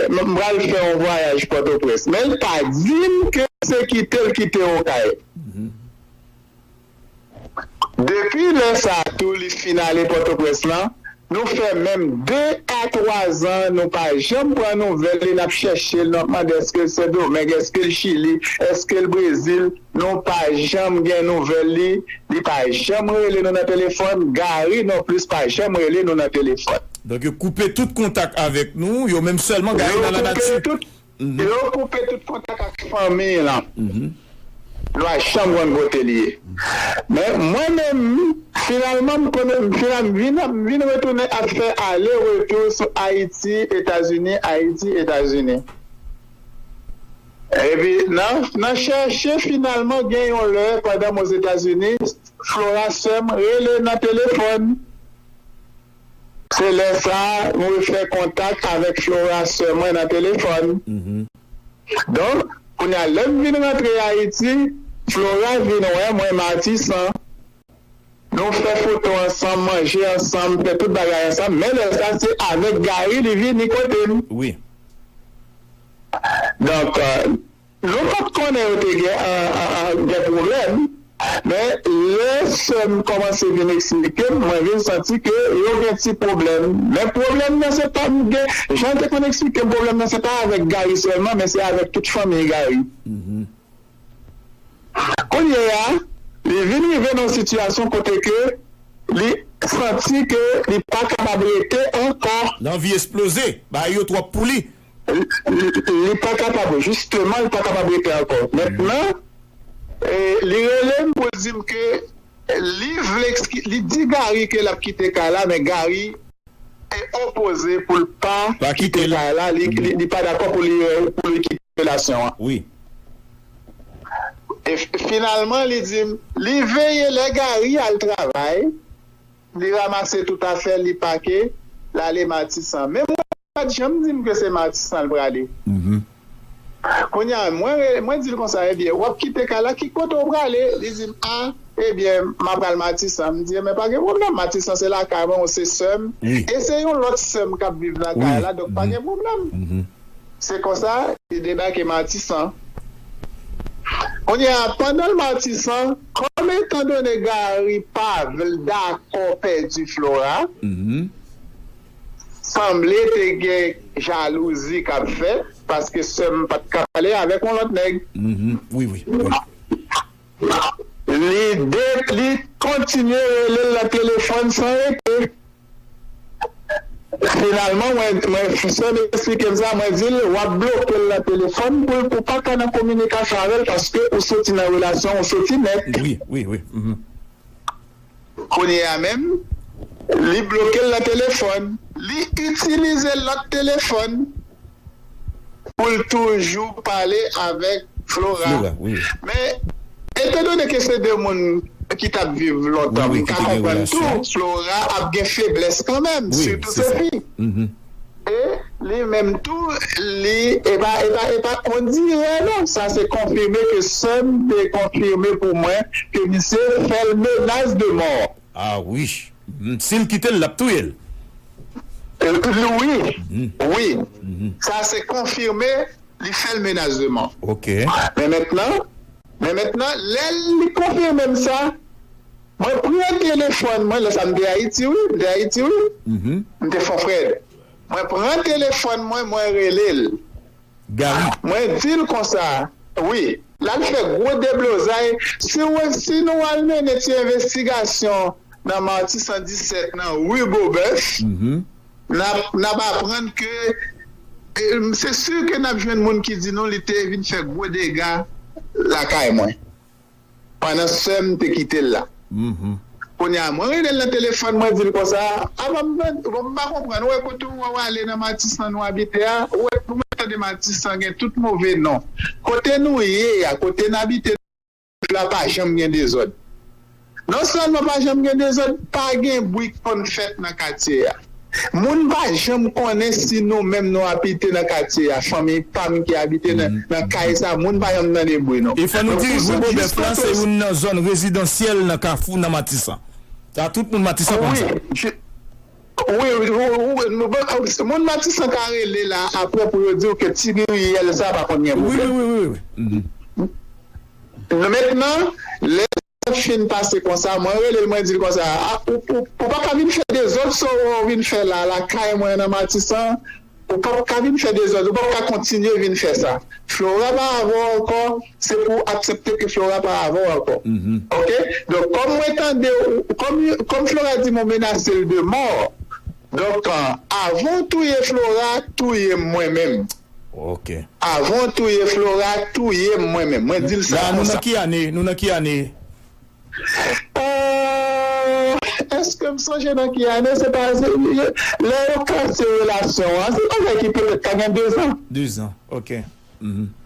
m pral fè yon vwayaj Pòtoprens. Men l pa di m ke se kite l kite Okay. Depi lè sa a tou, li fin ale Pòtoprens lan, nou fè menm de a twa zan, nou pa janm pran nouvèl li, n ap chèche l, n ap mande èske l Sendomeng, èske l Chili, èske l Brezil, nou pa janm gen nouvèl li, li pa janm rele nou nan telefòn, Gary non plis pa janm rele nou nan telefòn. Donk, yo koupe tout kontak avèk nou, yo menm sèlman Gary nan lanati. Yo koupe tout kontak ak fanmi lan. Nou pa janm konn kote li ye. Men mwen menm, finalman, m konnen, m final, m vin, m vin retounen ap fè ale retou sou Ayiti, Etazini, Ayiti, Etazini. Epi, nan, nan chèche, finalman, gen yon lè, pandan m Ozetazini, Flora sè m rele nan telefòn. Se lè sa a, mwen fè kontak avèk Flora sè mwen nan telefòn. Donk, kounye a, lè m vin rantre Ayiti, Flora vin wè mwen Matisan. Nou fè foto ansanm, manje ansanm, fè tout bagay ansanm. Men lè sa a, se avèk Gary li vini kote m. Wi. Donk, euh, nou pa t konnen yo te gen, euh, euh, euh, gen pwoblèm. Men lè sè m kòmanse vin eksplike m, mwen vin santi ke yo gen ti pwoblèm. Men pwoblèm nan se pa m gen, jan l te konn eksplike m, pwoblèm nan se pa avèk Gary sèlman, men se avèk tout fanmi Gary. Kounye a, li vin rive nan yon sitiyasyon kote ke li santi ke li pa kapab rete ankò. Lanvi esploze, bagay yo twòp pou li. Li, li, li pa kapab, jisteman, li pa kapab rete ankò. Mentnan, e, li rele m pou l di m ke li vle, li di Gary ke l ap kite kay la, men Gary e opoze pou l pa kite kay la, li, li, li pa dakò pou li, pou li kite relasyon an. Wi. E f-, finalman, li di m, li veye lè Gary al travay, li ranmase tout afè l, li pake, l ale Matisan. Men mwen pa t janm di m ke se Matisan l prale. Kounye a, mwen re-, mwen di l konsa, ebyen, w ap kite kay la, ki kote w prale? Li di m, a, ebyen, m ap pral Matisan. M di, men pa gen pwoblèm, Matisan se lakay mwen, ou se sè m. Wi. E se yon lòt sè m k ap viv lakay la, donk pa gen pwoblèm. Se konsa, li debake Matisan. Kounye a, pandan l Matisan, kòm etandone Gary pa vle dakò pèdi Flora, sanble te gen jalouzi k ap fèt, paske sè m pa t ka pale avèk yon lòt nèg. Wi, wi, wi. Li de-, li kontinye rele l nan telefòn san rete. Finalman, mwen, mwen, sè m eksplike m sa, mwen di l, w ap bloke l nan telefòn pou l, pou pa ka nan kominikasyon avè l, paske ou soti nan relasyon, ou soti nèt. Wi, wi, wi. Kounye a menm, li bloke l nan telefòn. Li itilize lòt telefòn pou l toujou pale avèk Flora. Flora, wi. Men, etandone ke se de moun ki t ap viv lontan, m ka konprann tou, Flora ap gen feblès kanmenm, sitou se fi. E li menm tou, li, e pa, e pa, e pa, on dirait non, sa se konfime ke sè m te konfime pou mwen ke misye fè l menas de mò. Ah wi. Si l kite l, l ap touye l. Wi. Wi. Sa se konfime, li fè l menas de mò. Ok. Men mentnan, men mentnan, lè li konfime m sa, mwen pran telefòn mwen, lè sa m te Ayiti, wi, m te Ayiti, wi. M te Fon Frèd. Mwen pran telefòn mwen, mwen rele l. Gary. Mwen di l konsa, wi, l al fè gwo deblozay. Si w, si nou al mennen ti envestigasyon nan Matisan disèt, nan ri Bobèf, n ap, n ap aprann ke, e, se si ke n ap jwenn moun ki di nou li te vin fè gwo dega lakay mwen. Pandan sè m te kite l la. Kounye a, mwen rele l nan telefòn, mwen di l konsa, avan m, bon, m pa konprann, ou wè kote w wè w ale nan Matisan nou abite a, ou wè, pou mwen tande Matisan gen tout move non. Kote nou ye a, kote n abite la pa janm gen dezòd. Non sèlman pa janm gen dezòd, pa gen bri k konn fèt nan katye a. Moun pa janm konnen si nou menm nou abite nan katye a. Fanmi pa m ki abite nan, nan kay sa, moun pa janm tande bri non. E fò nou di, Rue Beaubœuf la, se youn nan zòn rezidansyèl nan Kafou, nan Matisan. Sa, tout moun Matisan konn sa. Wi, wi, wi, wi, wi, wi, moun Matisan ka rele la apre pou yo di w ke ti riyèl sa pa konn gen pwoblèm. Wi, wi, wi, wi. Mentnan, lè sa fin pase konsa, mwen rele l, mwen di l konsa, a, ou, ou, ou pa ka vin fè dezòd sa w vin fè la, lakay mwen nan Matisan, ou p ap ka vin fè dezòd, ou p ap ka kontinye vin fè sa. Flora pa avè w ankò, se pou w aksepte ke Flora pa avè w ankò. Oke? Donk, kòm mwen tande w, kòm, kòm Flora di m ou menase l de mò, donk, avan w touye Flora, touye m mwen menm. Oke. Avan w touye Flora, touye m mwen menm. Mwen di l sa konsa. La, nou nan ki ane? Nou nan ki ane? Euh, èske m sonje nan ki ane? Se pa, se, lè yo kase relasyon an, se bagay ki petèt ka gen dezan. Dezan, oke.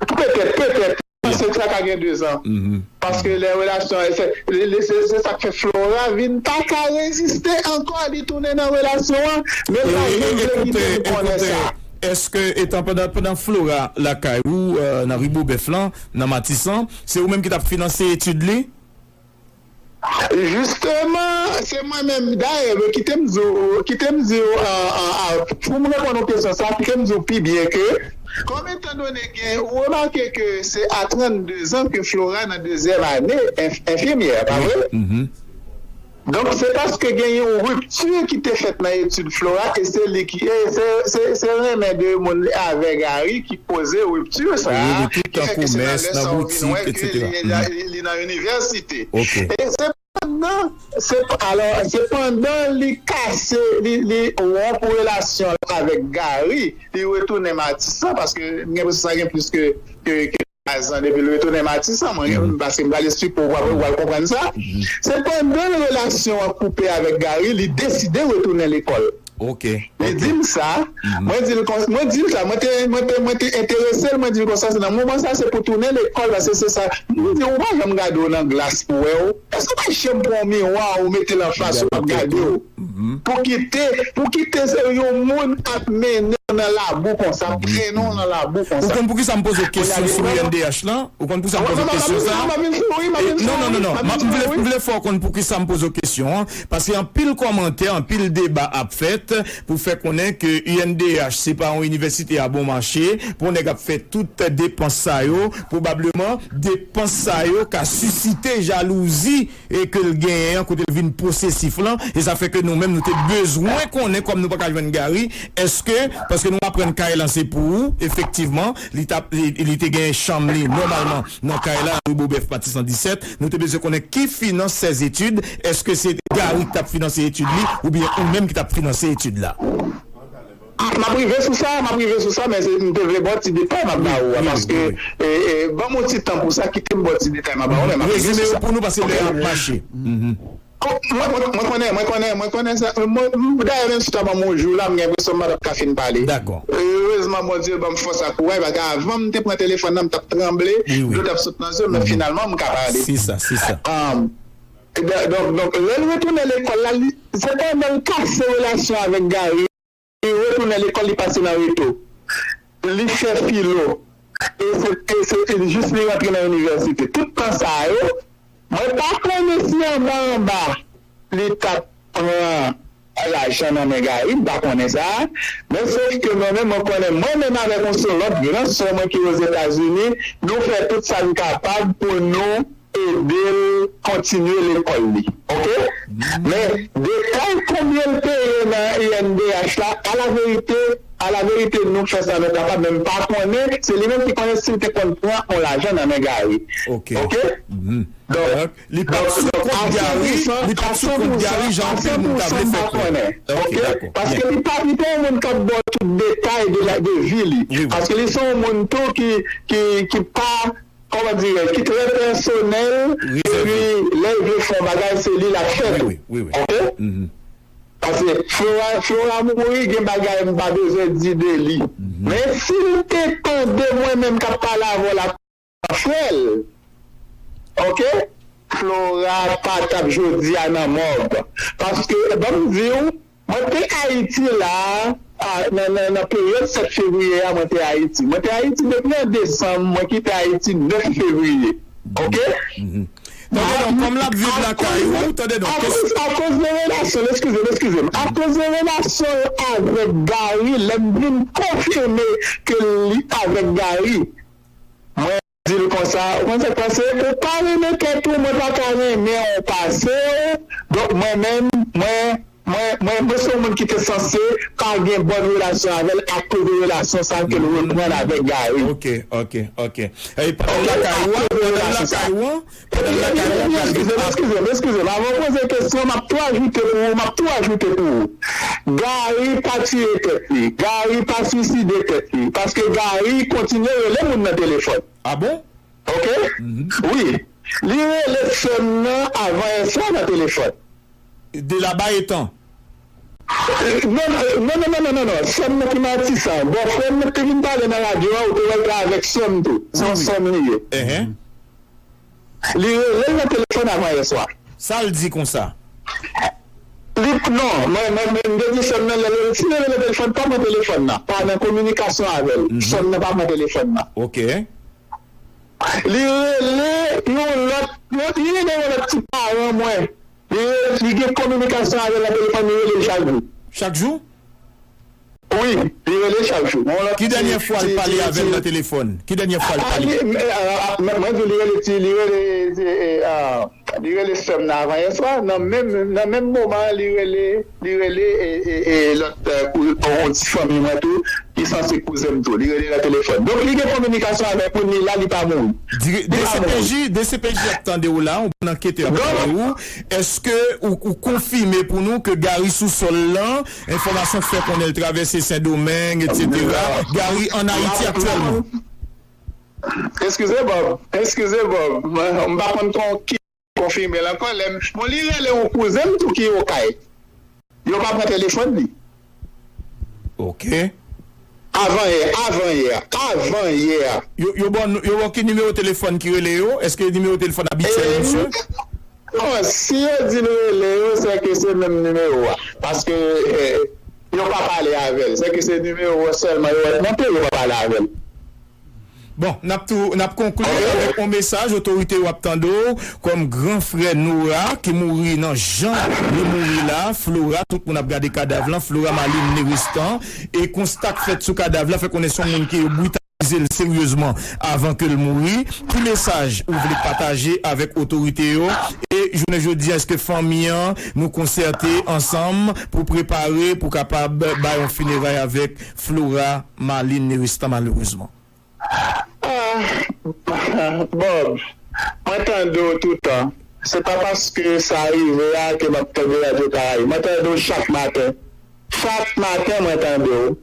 Petèt, petèt. Se sa ka gen dezan. Paske lè relasyon, se, se, se sa k fè Flora vin pa ka reziste ankò, li tounen nan relasyon an, men l pa janm vle kite m konnen sa. Èske, etan pandan, pandan Flora lakay ou, euh, nan Rue Beaubœuf lan, nan Matisan, se ou menm ki t ap finanse etid li? Jisteman, se mwen menm. Dayè, kite m di w, kite m di w, a, a, a, pou m reponn ou kesyon sa, kite m di w pi byen ke, kòm etan done gen, ou remake ke se a trannde zan ke Flora nan dezyèm ane enf-, enfimyè, pa vre? Donk, se paske gen yon ripti ki te fèt nan etid Flora, e se li ki, e se, se, se renmen de moun li avè Gary ki koze ripti sa a, ki fè ke se nan lè sa a ou vin wè ke li, li, li nan inivèsite. E se pandan, se, alò, se pandan li kase, li, li wonp relasyon l avèk Gary, li retounen Matisan, paske m gen enpresyon sa gen plis ke, ke, ke twa zan depi l retounen Matisan, mwen, paske m pral esplike w, w pral, w pral konprann sa. Se pandan relasyon an koupe avèk Gary, li deside retounen lekòl. Li di m sa, mwen di l kon-, mwen di l sa, mwen te, mwen te, mwen te enterese l, mwen di l konsa, se nan moman sa, se pou tounen lekòl, paske se sa. Mwen di, ou pa janm gade w nan glas pou wè w. Èske w pa janm pran yon miwa, ou mete l anfas ou, w ap gade w? Pou kite, pou kite se yon moun ap mennen w nan labou konsa, ap trennen w nan labou konsa. Ou konn poukisa m poze w kesyon sou I N D H lan? Ou konn poukisa m poze w kesyon sa? Non, non, non, non. M vle, m vle fè w konn poukisa m poze w kesyon an. Paske anpil kòmantè, anpil deba ap fèt pou fè konnen ke I N D H se pa yon inivèsite a bon mache, pou yon nèg ap fè tout depans sa yo, pwobableman depans sa yo ka sisite jalouzi e ke l genyen an kote l vin posesif lan, e sa fè ke nou menm nou te bezwen konnen, kòm nou pa ka jwenn Gary, èske, paske nou aprann kay lan se pou ou, efektivman, li t ap, li, li te gen chanm li nòmalman nan kay la, rue Beaubœuf, pati san disèt, nou te bezwen konnen ki finans sèzetid, èske se Gary ki t ap finanse etid li, oubyen ou menm ki t ap finanse etid la? Ah, m ap rive sou sa, m ap rive sou sa, men se, m te vle ba w ti detay m ap ba ou a, paske, e, e, ban m yon ti tan pou sa, kite m ba w ti detay m ap ba ou, men m ap rive sou sa. Rezime yo pou nou, paske lè a ap mache. Mwen, mwen, mwen konnen, mwen konnen, mwen konnen sa. Mwen, m, dayè, menm si w ta ban m yon jou la, m gen enpresyon m pa t ap ka fin pale. Dakò. Erezman, Bondye ban m fòs ak kouray, paske avan m te pran telefòn nan, m t ap tranble, dlo t ap sot nan zye m, men finalman, m ka pale. Se sa, se sa. Um, e, donk, donk, lè l retounen lekòl la, li, se pandan l kase relasyon avèk Gary, li retounen lekòl, li pase nan reto. Li fè filo. E se, e se, e jis li rantre nan inivèsite. Tout tan sa yo, mwen pa konnen si anba anba li t ap pran lajan nan men Gary, m pa konnen sa. Men sof ke mwen menm, mwen konnen mwen menm avèk yon sè, lòt gran sè mwen ki Ozetazini, nou fè tout sa n kapab pou nou ede l kontinye lekòl li. Oke? Men, detay konbyen l peye nan I N D H la, alaverite, alaverite, nou fè sa nou kapab, men m pa konnen, se li menm ki konnen si l te konn pran yon lajan nan men Gary. Oke? Donk, li pa t sou kont Gary, li pa t sou kont Gary, jan anpil moun ta vle fè kwè. Oke? Paske li pa, li pa yon moun k ap ba w tout detay de la, de vi li. Paske li se yon moun tou ki, ki, ki pa kòman dirè, ki trè pèsonèl, epi lè l vle fè yon bagay, se li l ap fè tou. Oke? Paske Flora, Flora mouri, gen bagay m pa bezwen di de li. Men si l te tande mwen menm k ap pale avè w la, frè l, oke? Flora pa t ap jodi a nan mòg. Paske, ban m di w, mwen te Ayiti la, a, nan, nan, nan peryòd sèt fevriye a, mwen te Ayiti. Mwen te Ayiti depi an desanm, mwen kite Ayiti nèf fevriye. Oke? Tande non, kòm l ap viv lakay ou, tande non. Akoz, akoz de relasyon, eskize m, eskize m. Akoz de relasyon avèk Gary, lè m vin konfime ke li avèk Gary, mwen di l konsa, ou konn sa k pase? Ou pa renmen tèt ou, mwen pa ka renmen w pase w. Donk, mwen menm, mwen, mwen, mwen, mwen se yon moun ki te sanse pa gen bòn relasyon avè l akoz de relasyon sa ke l reprann avèk Gary. Oke, oke, oke. Ey, pandan l lakay ou an, pandan l lakay ou an, pandan l lakay ou an, eskize m, eskize m, eskize m. Avan w poze kesyon, m ap tou ajoute pou ou, m ap tou ajoute pou ou. Gary pa tiye tèt li. Gary pa swiside tèt li. Paske Gary kontinye rele moun nan telefòn. Ah bon? Oke? Wi. Li rele sè m nan avan yè swa nan telefòn. De laba etan. Non, non, non, non, non, non, non. Sè m nan ki Matisan. Bòfrè m nan ki te vin pale nan radyo a, ou te wè l te avèk sè m tou. Se yon sè m li ye. Li rele l nan telefòn avan yè swa. Sa l di konsa? Li, non, mwen, mwen, mwen, m te di sè m nan, lè l, si l rele nan telefòn, pa pran telefòn nan. Pa nan kominikasyon avè l. Sè m nan pa pran telefòn nan. Oke. Li rele yon lòt, yon, li rele yon lòt ti paran mwen. Li, li gen kominikasyon avè l nan telefòn, li rele l chak jou. Chak jou? Wi, li rele chak jou. Yon lòt ti, ti, ti, ti. Ki dènyè fwa l pale avè l nan telefòn? Ki dènyè fwa l pale? Mwen, mwen di li rele ti, li rele, e, e, a, li rele sè m nan avan yè swa, nan menm, nan menm moman an, li rele, li rele, e, e, e, lòt, e, kou-, yon ti fanmi mwen tou, ki sanse kouzen m tou. Li rele nan telefòn. Donk, li gen kominikasyon avèk moun, li la, li pa mouri. Di-, li pa mouri. D C P J, D C P J ap tande w la, yon bon anketè ap tande w. Èske ou, ou konfime pou nou ke Gary sou sòl lan, enfòmasyon k fè konnen l travèse Sendomeng, etsetera, Gary ann Ayiti aktyèlman? Eskize, Bob. Eskize, Bob. Mwen, m pa konn kon ki konfime l ankò. Lè m, bon, li rele yon kouzen m tou ki Okay. Yo pa pran telefòn li. Oke. Avan yè, avan yè, avan yè. Yo, yo ba w, yo ba w ki nimewo telefòn ki rele yo? Èske nimewo telefòn abityèl misye? Non, si yo di l rele yo, se ke se menm nimewo a. Paske, eh, yo pa pale avè l. Se ke se nimewo a sèlman yo wè k monte, yo pa pale avè l. Bon, n ap tou, n ap konkli avèk yon mesaj, otorite yo ap tande w, kòm gran frè Nora, ki mouri nan jan li mouri la, Flora, tout moun ap gade kadav lan, Flora Malin Neristan, e konsta k fèt sou kadav la fè konnen se yon moun ke yo britalize l seryezman avan ke l mouri. Ki mesaj ou vle pataje avèk otorite yo? E jounen jodi a, èske fanmi an, nou konsète ansanm pou prepare, pou kapab bay yon fineray avèk Flora Malin Neristan, malerezman? Ah, Bob, mwen tande w toutan. Se pa paske sa rive a ke m ap tande Radyo Karayib. Mwen tande w chak maten. Chak maten, mwen tande w.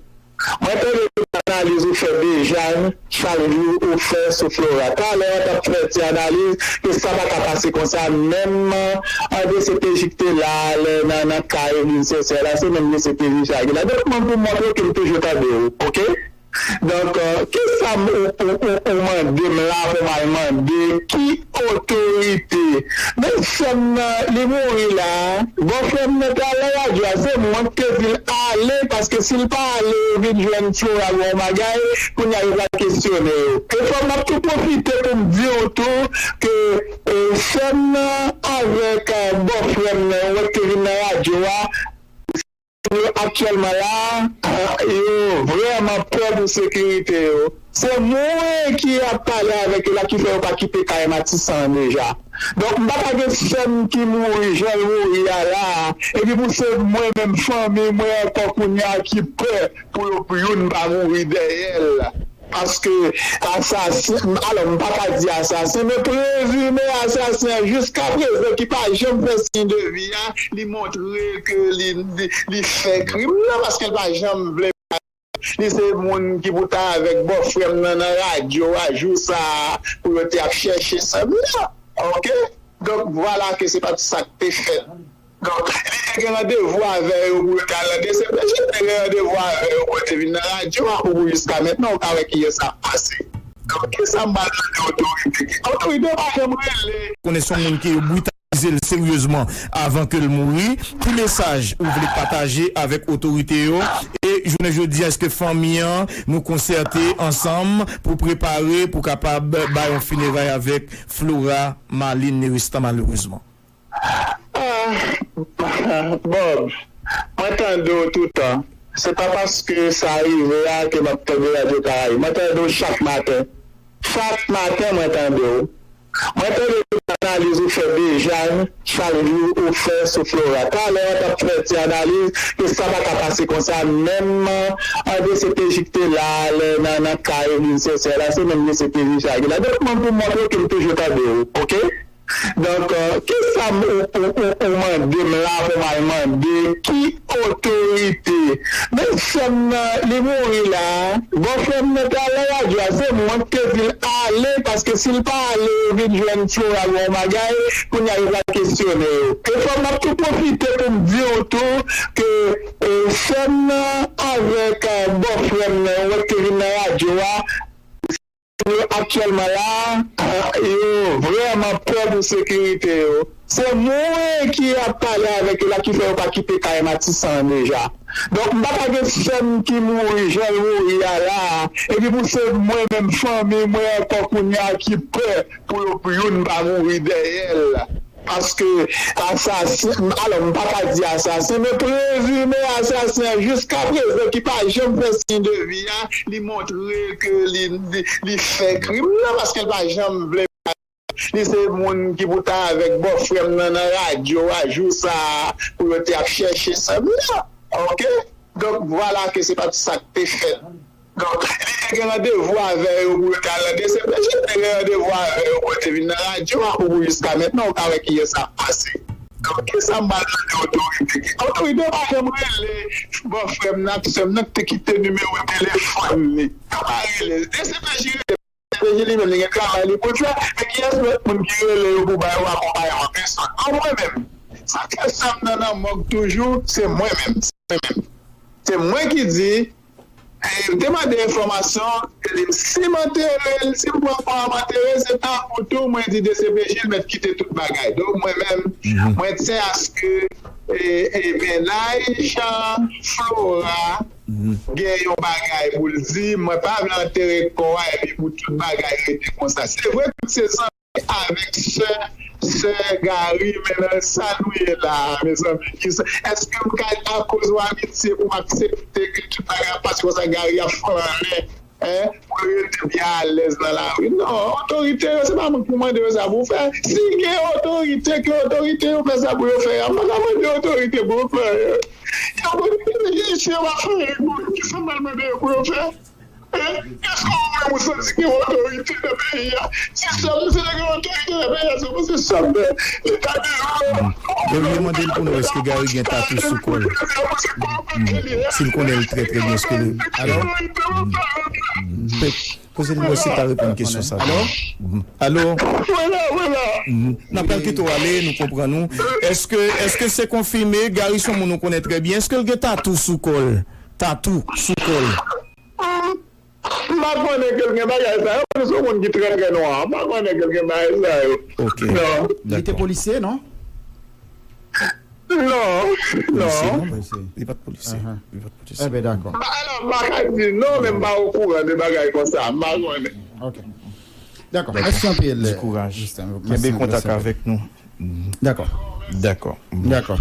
Mwen tande tout analiz ou fè deja, chak jou ou fè sou Flora. Talè a, w t ap fè ti analiz ke sa pa ka pase konsa, menm an D C P J ki te la, lè nan, nan kay Evelyn Sincère la, se menm D C P J sa ki la. Donk, mwen pou montre w ke m toujou tande w, oke? Donk, euh, kisa m, ou, ou, ou, ou mande m la pou m al mande? Ki otorite? Men sè m nan, li mouri la. Bòfrè m nan te al nan radyo a, se mwen ki te di l ale, paske si l pa ale, yo vin jwenn Flora gon bagay, kounye a yo pral kesyone yo. E fò m ap tou pwofite pou m di w tou ke, euh, sè m nan avèk, euh, bòfrè m nan, yo te vin nan radyo a, yo aktyèlman la, yo vrèman pè pou sekirite yo. Se mwen ki ap pale avèk yo la ki fè yo pa kite kay Matisan an deja. Donk, m pa ka gen sè m ki mouri, jan l mouri a la, epi pou se mwen menm, fanmi mwen ankò kounye a ki pè pou yo, pou youn pa mouri dèyè l. Paske asasen, alò, m pa ka di asasen, men prezime asasen an, jiskaprezan, ki pa janm fè siy de vi a, li montre ke li, li, li fè krim nan, paske l pa janm vle. Li se moun ki pou ta avèk bòfrè m nan nan radyo a jou sa a pou yo te ap chèche sè m nan. Oke? Donk, vwala ke se pa t sa k te fèt. Donk, li te gen randevou avè yo pou yo te al nan D C P J, li te gen randevou avè yo pou yo te vin nan radyo a, pou, pou jiska mentnan, ou ka wè kiyès ap pase. Donk, kisa m pral mande otorite? Otorite yo pa janm rele. Konnen se yon moun ke yo britalize l seryezman avan ke l mouri. Ki mesaj ou vle pataje avèk otorite yo? E jounen jodi a, èske fanmi an, nou konsète ansanm pou prepare, pou kapab bay yon fineray avèk Flora Malin Neristan, malerezman? Ah, Bob, mwen tande w toutan. Se pa paske sa rive a ke m ap tande Radyo Karayib. Mwen tande w chak maten. Chak maten, mwen tande w. Mwen tande tout analiz ou fè deja, chak jou ou fè sou Flora. Talè a, w t ap fè ti analiz ke sa pa ka pase konsa, menm an D C P J ki te la, lè nan, nan ka Evelyn Sincère la, se menm D C P J sa ki la. Donk, mwen pou montre w ke m toujou tande w, oke? Donk, euh, kisa m, ou, ou, ou, ou mande m la pou m al mande ki otorite? Men sè m nan, li mouri la. Bòfrè m nan te al nan radyo a, se mwen ki te di l ale, paske si l pa ale, yo vin jwenn Flora gen yon bagay, kounye a yo pral kesyone yo. E fò m ap tou pwofite pou m di w tou ke, euh, sè m nan avèk, euh, bòfrè m nan, yo te vin nan radyo a, yo aktyèlman la, yo vrèman pè pou sekirite yo. Se mwen ki ap pale avèk yo la ki fè yo pa kite kay Matisan an deja. Donk, m pa ka gen sè m ki mouri jan l mouri a la, epi pou se mwen menm, fanmi mwen ankò kounye a ki pè pou yo, pou youn pa mouri dèyè l. Paske asasen, alò, m pa ka di asasen, men prezime asasen an jiska prezan ki pa janm fè siy de vi a, li montre ke li, li, li fè krim nan, paske l pa janm vle. Li se moun ki pou ta avèk bòfrè m nan nan radyo a jou sa a pou yo te ap chèche sè m nan. Oke? Donk, vwala ke se pa t sa k te fèt. Donk, li te gen randevou avè yo pou yo te al nan D C P J, li te gen randevou avè yo pou yo te vin nan radyo a, pou, pou jiska mentnan, ou ka wè kiyès ap pase. Donk, kisa m pral mande otorite? Otorite yo pa janm rele bòfrè m nan ak sè m nan ki te kite nimewo telefòn li. Yo pa rele. D C P J rele. D C P J li menm, li gen travay li pou l fè, men kiyès lòt moun ki rele yo pou ba yo akonpayman? Pèsòn. An mwen menm, sa k fè sè m nan nan mòg toujou, se mwen menm. Se mwen menm. Se mwen ki di, e, m te mande enfòmasyon, yo di m, si m antere l, si m pran kò a m antere l, se tankou tou mwen di D C P J l mèt kite tout bagay. Donk, mwen menm, mwen tyen aske, e, e, mennaj, a, Flora gen yon bagay pou l di, mwen pa vle antere kò a epi pou tout bagay rete konsa. Se vre, tout se zanmi avèk sè, sè Gary, men nan sa nou ye la a, mezanmi, kisa, èske m ka, akoz yon amitye, pou m aksepte ke tout bagay ap pase konsa, Gary ap flannen, en, pou l rete byen alèz nan lari? Non, otorite yo, se pa mwen k pou mande yo sa pou fè. Si gen otorite, ke otorite yo fè sa pou yo fè a. M pa ka mande otorite pou yo fè anyen. Yo, otorite yo pa fè anyen pou yo, kisa m pral mande yo pou yo fè? Èske ou menm ou santi gen otorite nan peyi a? Si sèlman se te gen otorite nan peyi a, se pou se sèlman Leta de lòd. Yo vle mande l pou nou èske Gary gen tatou sou kò l. Si l konnen l trè, trè byen, èske l... Alo? Poze l mwen si l ta reponn kesyon sa. Alo? Alo? N ap pral kite w ale, nou konprann ou. Èske, èske se konfime, Gary se yon moun ou konnen trè byen, èske l gen tatou sou kò l? Tatou sou kò l. M pa konnen ke l gen bagay sa yo, paske se yon moun ki trè, trè nwa. M pa konnen ke l gen bagay sa yo. Ok. Non. Li te polisye, non? Non, non. Polisye, non? Li pa t polisye. Li pa t polisye. Enben, dakò. M pa, alò, m pa ka di non, men m pa okouran de bagay konsa. M pa konnen. Ok. Dakò. Mèsi anpil. Di kouraj. Kenbe kontak avèk nou. Dakò. Dakò. Dakò.